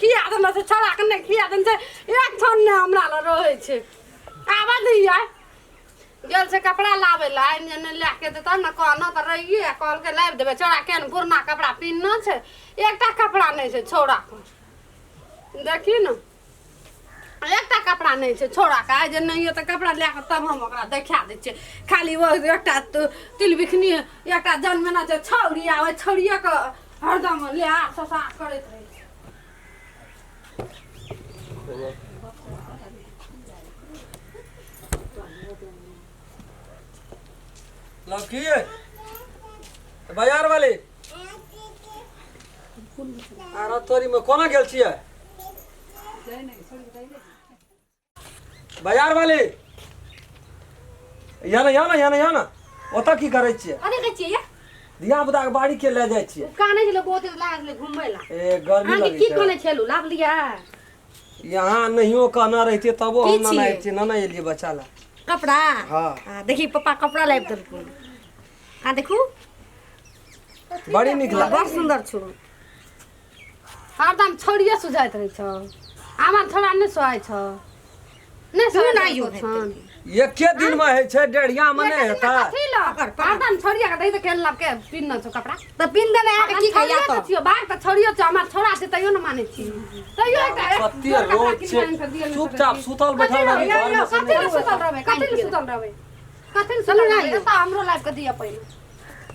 खिया देने छै छोड़ा के नहि खिया देने छै एक क्षण नहि हमरा लग रहै छै आबऽ दियै गेल छै कपड़ा लाबै लए आनि जे नहि लए के देतौ ने कहलहुँ तऽ रहिए आ कहलकै लाबि देबै छौड़ा केहन पुरना कपड़ा पिन्हने छै एकटा कपड़ा नहि छै छौड़ाके देखी ने एकटा कपड़ा नहि छै छौड़ाके आइ जे नहि तऽ कपड़ा लए कऽ तब हम ओकरा देखा दै छियै खाली ओ एकटा तिलबिखनी एकटा जन्मेना छै छौड़ी आ ओहि छौड़िएके हरदम ले आ ससा करैत रहै छै। लड़की बाजार वाली आरो तोरी में कोना गेल छियै बाजार वाली या ना या ना या ना या ना ओतऽ की करै छियै कथी कहै छियै ये? धिया पुता के बाड़ी के लए जाइ छियै कानै छलै बहुत दिन लागल छलै घुमबै ला ए गर्मी अहाँके लगै की छै कहने छलू लाभ लिअ यहाँ नहियो कहना रहितियै तबो की हम ना छियै? अयतियै ना ना एलियै बच्चा ला कपड़ा हाँ। आ, देखी पप्पा कपड़ा लाबि देलखुन आ देखू बड़ी नीक लागल बड़ सुन्दर छौ हरदम छौड़िए सुझाइत रहै छौ हमर छौड़ा नहि सोहाइ छौ नहि तू सोहाइ नहि छौ यो छन। एके दिन में होइ छै डेढ़िया में नहि हेतै कथी लऽ हरदम छौड़िए के दही तऽ केहन लबके पिन्ह छौ कपड़ा तऽ पिन देने अहाँके की कहिया छौड़िए तऽ तऽ छियौ बाघ तऽ छौड़ियो छौ हमर छौड़ा छै तैयो ने मानै छी तैयो एकटा एक कते जोड़ कपड़ा रोज कीन छै आनि कऽ दिअ नहि चुपचाप सकै छी। सुतल बैठल कथी रहबी लए घर यौ, में से कथी नहि लए सुतल रहबै कथी लए सुतल रहबै कथी लए सुतल रहबै एतऽ हमरो लाबि कऽ दिअ पहिने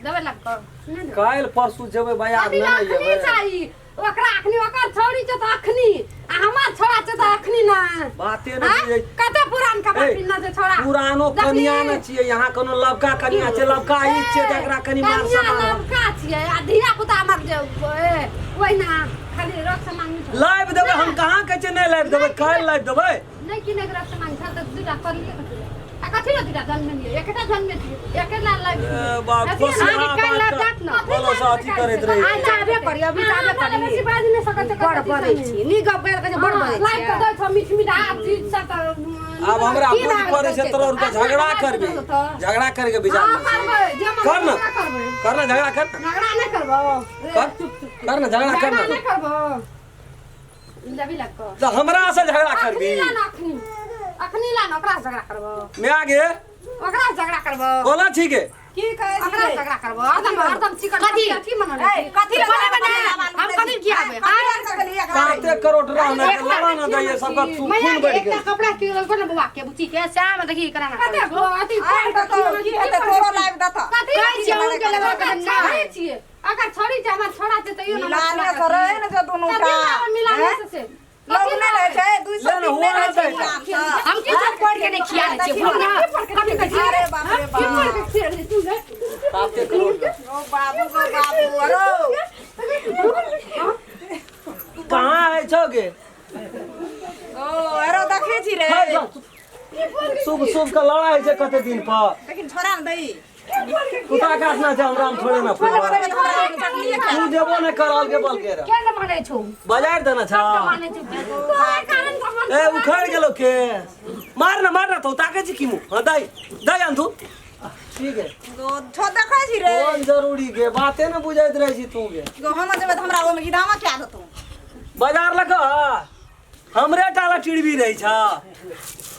देबै लाबि कऽ नहि देबै। काल्हि परसू जेबै बाजार कथी नहि लए ने अखनी जेबै चाही ओकरा अखनी ओकर छौड़ी छै तऽ अखनी आ हमर छौड़ा छै तऽ अखनी ना बाते नहि आँय? बुझै कते पुरान कपड़ा ए, पिन्हने छै छौड़ा पुरानो देखली? कनिया ने छियै यहाँ कोनो लबका कनिया छै लबका ई छियै जकरा कनि मार कनिया सम्मान लबका छियै आ धिया पुता हमर जे ए, ओहिना खाली रक्त सामान नहि लाबि देबै हम कहाँ कहै छियै नहि लाबि देबै काल्हि लाबि देबै नहि किने के रक्त सामान छल तऽ दूटा कर लिअ कथी लए? आ कथी लए दूटा जन्म लिअ एकटा जन्म लिअ एकेटा लाइफ ए, बाप अथी कोसिया अहाँके काल्हि बात लाइफ जात न बोलो से अथी करैत रही आइ चाहबे करी अभी चाहबे करी बेसी बाजि नहि सकैत छै बड़ बजै छी नीक गप करि कऽ बड़ बजै लाइफ छी के दै छौ मीठ मीठ आ चीज सब तऽ आब हमरा की बुझ लागल पड़ै छै छै? तोरा आरके झगड़ा करबी झगड़ा करके विचार हाँ करबै जे मन कर न झगड़ा करबै कर न झगड़ा कर न झगड़ा नहि करबो कर कर न झगड़ा कर झगड़ा न नहि करबो लेबी लग कऽ तऽ हमरा से झगड़ा करबी अखनी ला न अखनी अखनी ला न ओकरा से झगड़ा करबो मैं गे ओकरा से झगड़ा करबो कोना छी गे की कहै ओकरा छी से झगड़ा करबो हरदम हरदम चिकन कथी? कथी मनल ए, कथी लए बने बने हम कथी खियाबे साते करोड़ रहने के लड़ा न दैये सबका मैया खून के बढ़ि एकटा गेल कपड़ा की लगो ने बौआ के बुची के श्याम देखी करा ना कते अथी आइ कतौ की हेतै तोरो लाइव देतौ कथी कहै छियै उनके लेबै के नहि नहि छियै अगर छोड़ी छै हमर छोड़ा छै तैयो ना मिलाने से रहै ने जे दुनू कथी टा लाबै मिलाने से से लोग नहि रहै छै दुई सौ ले ने, तीन नहि हुआ रहै छै नहि मिलान से हम की सब पढ़ के नहीं खिया दै छियै बोल ना कथी कहै छियै अरे बाप रे की बाप पढ़ के खियाले तू रे साते करोड़ ओ बाबू गो बाबू अरो कहाँ है छौ गे ओ अरो देखै छी रे शुभ शुभ के लड़ाई छै कते दिन पर लेकिन छोड़ा ने दही कुत्ता काटना छै हमरा में थोड़े ना तू जेबो नहीं करल के बल के के ने मानै छौ बाजार देना छा मानै छौ तोरे कारण से हमर ए उखड़ गेलो के मार ना मार ना तो ताके छी की मुंह हां दाई दाई अंधू ठीक है गो छो देखै छी रे कोन जरूरी के बाते ने बुझैत रहे छी तू के गो हम जेबै तऽ हमरा ओहिमे गिधामा क्या देतौ बाजार लग हमरे टाला चिड़बी रही छा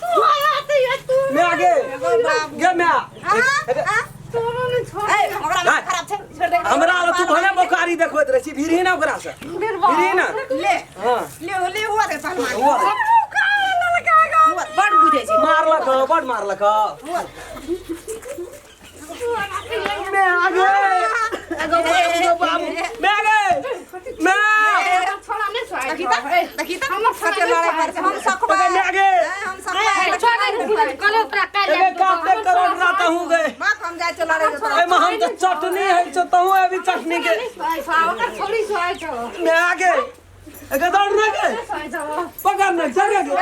तू आते है तू मैं आगे गो बाबू गे मैं हाँ हाँ तोरो ने छोड़ ए ओकरा माथा खराब छै छोड़ दे हमरा लग तू भले बोकारी देखबैत रहै छी भीड़ी ना ओकरा से भीड़ी ना ले हां ले ले हुआ दे पहलवान हुआ दे। बड़ बुझै छै मारलक बड मारलक मैं आगे एगो बाबू मैं आगे मैं छोड़ा नहीं सोए देखी तऽ देखी तऽ हमर छोड़ा कते लड़ाइ करै छै हम सकबै मैं आगे हम सकबै छोड़ दे कल तोरा काल्हि एबे काते करोड़ रहता हूँ गए बाप हम जाइ छै लड़ै छै एमे हम तो चटनी है छो तहु अभी चटनी के सोए छौ ओकर छोड़ी सोए छौ मैं आगे एके दौड़ ना के सोए छौ पकड़ ना जगह के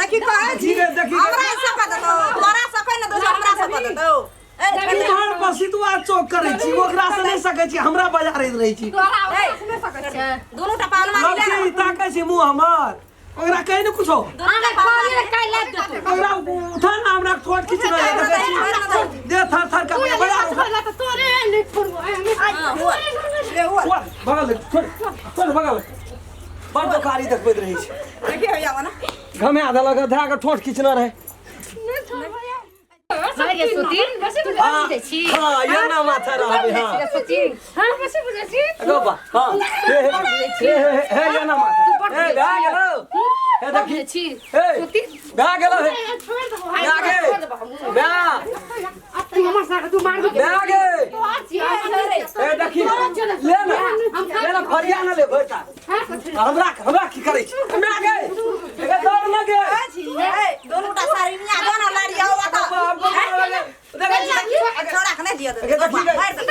देखी कहै छी ठीक है, देखी। हमरा सकै देतौ तोरा सकै ने दोसर हमरा सकै देतौ ए तुम्हार बसितुआ चौक करै छी ओकरा से नहीं सकै छी हमरा बाजार रहै छी तोरा ओकरा से नहीं सकै छै दुनू टा पान मारि ले लड़की ताकै छी मुँह हमर ओकरा कहि ने कुछो अहाँके कहलियै काल्हि लाबि देतौ ओकरा उठा ना हमरा छोट किछु नहीं देखै छी दे थर थर कर बजा छोड़ला तऽ तोरे नहि छोड़बो ले हुआ छोड़ बगल छोड़ छोड़ बगल बड़ दोकारी देखबैत रहै छै। देखियो या ना। घमे देलक, धए के ठोंठ खींचने रहै। हाँ गे सुती, तू बड़ बुझै छी। हाँ, ये ना माथा रहबै। हाँ। सुती, हाँ, बेसी बुझै छी। गो बा, हाँ, हे हे हे हे हे, ये ना माथा हे भए गेलौ, हे बड़ देखी बुझै छी। हे सुती। भए गेलौ, हे छोड़ देबो भाई। भए गे। छोड़ देबो हमहूँ। भए तू हमर साथ तू मार दे। भए गे। तोहर छियै। हे देखी, ले ना, ले ना, फरिया ना ले भैटा। हमरा हमरा की करै छी हमरा गे? एके दौड़ ना गे। ए, दोनों टा साड़ी निया दो ना लाड़ी आओ बता। देखै छी। छोड़ा के नहीं दिया दे। एके देखी गे। मार दे।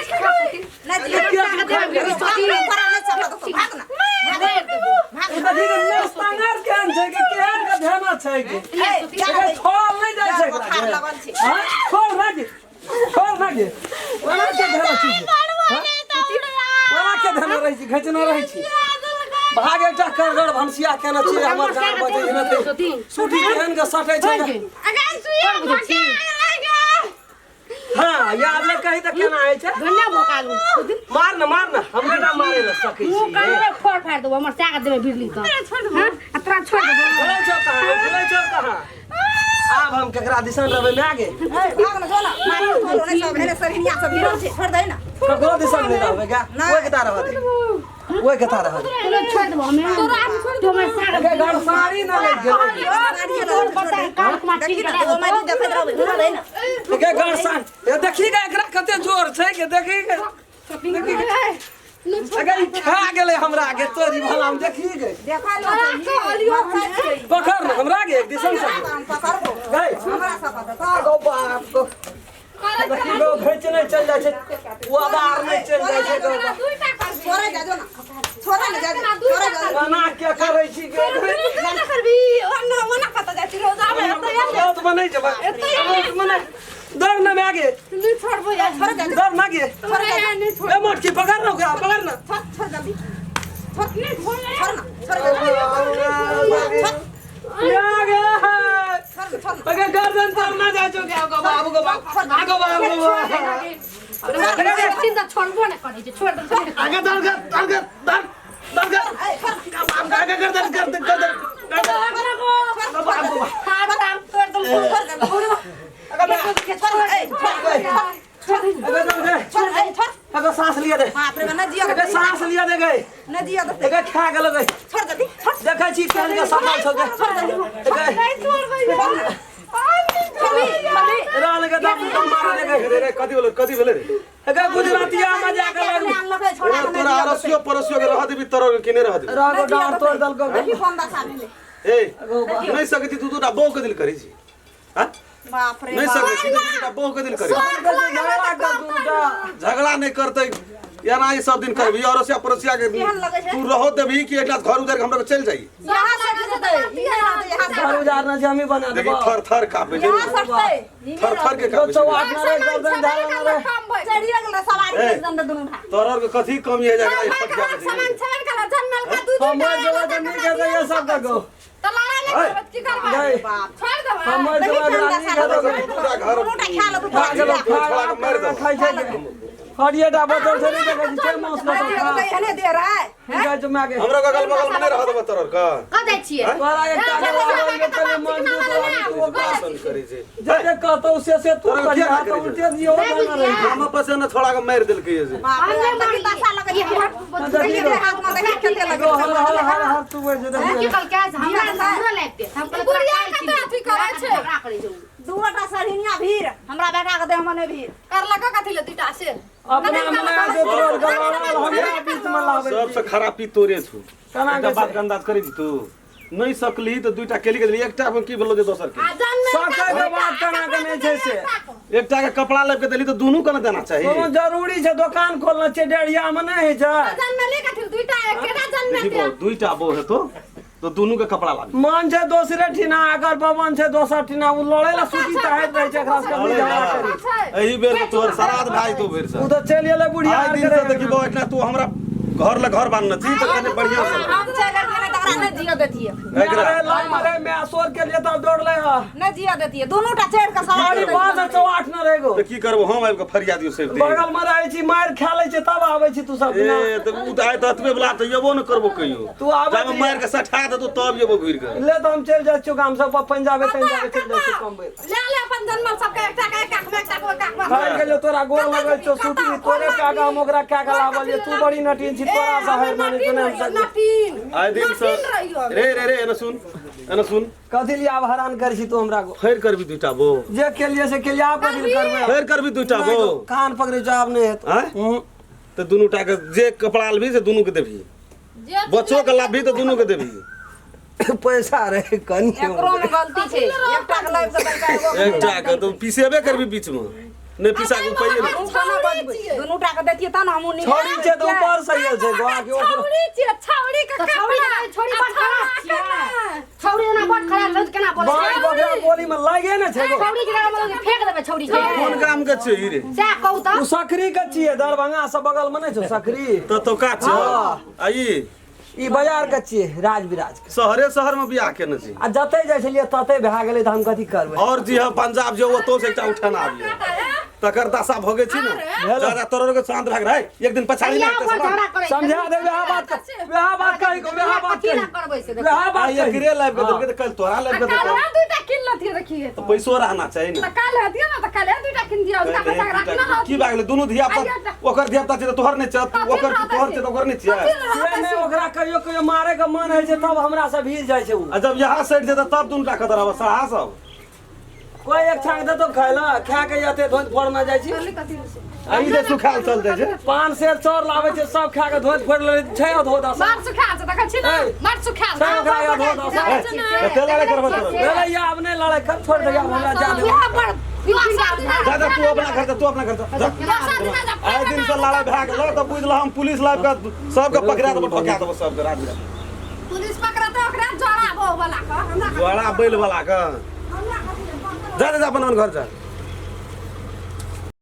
नहीं दिया। तोरा नहीं सकत तो भाग ना। भाग। ई देखी गे, नस्तांगर केहन छै के, केहन के धेना छै के। ए, जा। एके छोड़ल नहि जाइ छै एकरा बोखार गे। लगल छै। हाँ, छोड़ ना गे, छोड़ ना गे। ओना के धेना छी? हाँ? ओना के धेना रहै छी, घचना रहै छी। भाग, एकटा करगड़ भनसिया केने छी, हमर गाँव बजै छै ने। सूटी केहन के सटै छै ने। अगर सुइया भके आगे। हाँ, याद ले कही तऽ केना होइ छै। धन्य भोकालू। मार न, मार न, हमरे टा मारे ल सकै मुँह छी। कान फोड़ फाड़ देबो, हमर साग देबे बिरली तऽ। हाँ, आ तोरा छोड़ देबो। बोलै छौ कहाँ, बोलै छौ कहाँ? आब हम केकरा दिसन रहबै माय गे? ए, भाग ना, जो ना। मार छोड़ो नहीं, सब हेने सरिनिया सब भिड़ल छै, छोड़ दे ना। ककरो दिसन नहि रहबै गा। नहि। ओहि के ता रहऽ दे, ओहि के ता रहऽ दे। तोरा छोड़ देबो हमे। तोरा छोड़ देबो हमर साग। एके घर साड़ी न लागि गेलै। देखी ना, ओ मारी देखैत रहबै, छोड़ दे ना। एके घर साड़ी, ए देखी गे, एकरा कते जोर छै के, देखी गे, देखी गे। अगर ई खा गेलै हमरा के तोरी भला हम, देखी गे। देखा लो सही। पकड़ न हमरा गे, एक दिसन से। हम पकड़बो। गई। हमरा सकत तो। गो बाप गो, देखी गो, घिचने चल जाइ छै, ओ आबार नहि चलि जाइ छै गो बाप। छोड़े जा, जो ना, छोड़े ना जा, छोड़े जा। एना के करै छी गे? बहुत मे नहि जेबै, बहुत मे नहि। दौड़ न माय गे, दौड़ न गे। ए मोटकी, पकड़ न ओकरा, पकड़ न। छोड़, छोड़ जल्दी, छोड़, छोड़ ना, छोड़ जल्दी। माय गे। छोड़ ना, छोड़ ना। अगे गर्दन तर ना जाइ छौ गे। गो बाबू, गो बाबू, आगो बाबू, गो बाबू। छोड़बो नहि करै छै, छोड़ दे। आगे दौड़ गे, दौड़ गे, दौड़, दौड़ गे। बाप, आगे गर्दन, गर्दन, गर्दन, गर्दन। गो बाप, गो बाप। आगे मैं- आगे दौड़ गे। आगे सांस लिया दे। बाप रे, न जिया। आगे सांस लिया दे गे। न जिया दे। आगे खा गेल गे। छोड़ जल्दी, छोड़। देखै छी केहन के सफल छौ गे। आगे रहल के दम दम मारे गे। रे रे, कथी भेलै, कथी भेलै रे? आगे गुजरातिया मजा के लग। रे, तोरा अरसियो परसियो के रह देबी तोरा के, नहि रह देबी? रह गो, डाँर तोड़ देलको गे। ए, नहि सकै छी, तू दूटा बहु के दिल करै छी, हाँ? बाप रे। नहि सकै छी, तू दूटा बहु के दिल करै छी। झगड़ा कर दूटा। झगड़ा नहि करतै, एना ई सब दिन करबी अरसिया पड़ोसिया के? केहन लगै छै? तू रहो देबही कि एकटा घर उजारि के हमरा के चलि जाइ? यहाँ से जेतै, यहाँ से, यहाँ से। घर उजारना छै, हमी बना देखी, देबो। थर थर कापे छै। यहाँ सटतै। थर थर के गो कापे छै। चौआठ न रे, गर्दन धारा न रे। चढ़िए गेल सवारी। ए। एकदम दुनू भाई। तोहर के कथी कमी है जाके फट जाके छै? हमर जगह तऽ नीक हेतै ये सब गो। गई। हमर जगह नीक हेतौ गे। पूरा घर दुनूटा खा लेतौ। खा गेलौ, खा। छोड़ा के मारि देबौ। खाइ छै गे। हरियेटा बोतल छै, नहि देखै छी छै मांस लऽ खा। एहने दे रहा है। की कहै छौ माय गे? हमरा के अगल बगल में नहि रह देबो तोहर के। कऽ जाइ छियै। तोरा एकटा के लागल के तनी मजबूत रहबी तू ओकरा। भाषण करै छै। जते कहतौ से से तू तोरा करिहा किया तऽ करै छै? उल्टे दियौ ना रहै छै। हम पसे न छोड़ा के मारि देलकै ये जे। बाप रे, देखी दशा लगै छै। देखी गो। हाथ में देखी कते लगै गो हर हर हर हर तू बैठ की देखी। कहलकै से हमरा हमरा लागि दे, हम कहलियै तोरा काल्हि छी, अथी करै छै। झगड़ा करै छै उ। दूटा सरहिनिया भीड़, हमरा बैठा के दे, हमने भीड़। अपना मना दे, तोर गलवाल हमरा बीच में लाबै। सबसे खराबी तोरे छौ। केना एकटा के बात छै? के अंदाज करै छी, तू नहि सकली तऽ दुइटा केली के देली, एकटा मे की भेलो जे दोसर के? सकै के बात केना के नहि छै से। एकटा के कपड़ा लाबि के देली तऽ दुनू के ने देना चाही। कोनो जरूरी छै? दोकान खोलने छै, डेढ़िया में नहि होइ छै। देखी बौ, दुइटा बौ हेतो तऽ दुनू के कपड़ा लाबी। मन छै दोसरे ठिना, अगर पवन छै दोसर ठिना, ओ लड़ै ला सूती चाहैत रहै छै, एकरा सबके नहि झगड़ा करी। एहि बेर तऽ तोहर श्राद्ध भए जेतौ भरि ओ से। तऽ चलि गेलै बुढ़िया। आइ दिन से देखी बौ, एकटा तू हमरा घर ले घर बान्हने छी तऽ कने बढ़ियां से। हम चलि गेलियै। एकरा नहि जिय देतियै। एकरा लाई मारे मैं असोर के लिए तब दौड़ ले हा। नहि जिय देतियै, दुनू टा चढ़ि कऽ सवार। मारी बात चौआठ न रहेगो। तऽ की करबो हम आबि कऽ फरिया दियौ सब दिन? बगल में रहै छी, मारि खा लै छी तब आबै छी तू सब। ए तऽ उ तऽ आइ तऽ एतबे बला तऽ एबो ने करबो कहियो। तू आबै जाबे मारि के सठा देतौ तब एबो घुरि कऽ। ले तऽ हम चलि जाइ छियौ गाम सब पंजाबे तंजाबे चलि जाइ छियौ कमबै। ले ले अपन जनमल सबके एकटा के एक काख में, एकटा के ओहि काख में। खाइ गेलियौ, तोरा गोर लगल छौ सूटी तोरे कए कऽ हम ओकरा कए कऽ लाबल जे तू बड़ी नटीन छी, तोरा से हारि मानै छौ नहि हम सकै। नटीन आइ दिन से नटीन रहियो। रे रे रे, एना सुन, एना सुन। कथी लिए आब हैरान करै छी तू हमरा गो? फेर करबी दूटा बो? जे केलिए से केलिए, आब कथी लिए करबै? फेर करबी दूटा बो? कान पकड़ै छौ, आब नहि हेतौ। आँय? तऽ दुनू टा के जे कपड़ा लेबही से दुनू के देबही, बच्चो के लाभही तऽ दुनू के देबही। पैसा रहे कनि। एकरो मे गलती छै, एकटा के लाइफ के तनका एगो एकटा के तऽ पिसेबे करबी बीच में, नहि पिसा के उपाय नहि। हमहूँ केना बजबै? दुनू टा के देतियै तब ने हमहूँ नीक। छोड़ी छै तऽ ऊपर से गेल छै गोआ के ओकरो। छौड़ी छियै, छौड़ी के तऽ छौड़ी कपड़ा। छौड़ी बड़ खराब छियै, छौड़ी एना बड़ खराब छै, केना बोलै बाँस छै? बकरा बोली में लागे ने छै गो। छौड़ी के मतलब फेंक देबै छौड़ी के। कोन काम के छै ई रे? सएह कहू तऽ। उ सकरी के छियै, दरभंगा से बगल में नहि छौ सकरी? तऽ तो का छै आ ई? ई बाजार के छियै, राज बिराज के। शहरे शहर में बियाह केने छी। आ जतै जाइ छलियै ततै भए गेलै तऽ हम कथी करबै? और जी हम पंजाब जे ओतौ से एकटा उठाना आबियै तकर दशा भोगे छी ने जादा तोरो के शांत भाग रहे एक दिन पछाड़ी या नहि पर झगड़ा करै छै। समझा दे वएह बात, वएह बात कही, वएह बात कथी कही, ला करबै से देखू। वएह बात आ कही। एकरे लाइब के देलकै तऽ काल्हि तोरा लाइब के देतौ। काल्हि दूटा किन लतियै, देखिए। तऽ पैसो रहना चाही ने। तऽ काल्हि हतियै ने तऽ काल्हि दूटा किन दियौ, उसका पैसा रखना हो। की भए गेलै? दुनू धिया पुता, ओकर धिया पुता छै तऽ तोहर नहि छै, ओकर तोहर छै तऽ ओकर नहि छै। से नहि, ओकरा कहियो कहियो मारे के मन होइ छै तब हमरा से भीड़ जाइ छै उ। आ जब यहाँ सटि जेतै तब दुनू टा कतऽ रहब सड़हा सब? कोई एक छाक देतो खाय ला, खा के एते धोइत फोड़ना जाइ छी। आ ई जे सुखाल चल जाइ छै। 5 सेर चाउर लाबै छै, सब खा के धोइत फोड़ ले छै अधो दशा। मार सुखा छै देखै छी ने, मार सुखा। छै ओकरा अधो दशा। कते लड़ाइ करबऽ तोरा? भेलै या आब नहि लड़ाइ कर, छोड़ दे आब हमरा जा दे। इएह पर जा जा, तू अपना घर जा, तू अपना घर जा, जा। आइ दिन से लड़ाइ भए गेल तऽ बुझि लह हम पुलिस लाबि कऽ सबके पकड़ा देबो, ठोका देबो सबके। राज पुलिस पकड़तै ओकरा जराबो वाला के हमरा। जोड़ा बैल वाला के। जा जा जा, अपन अपन घर जा।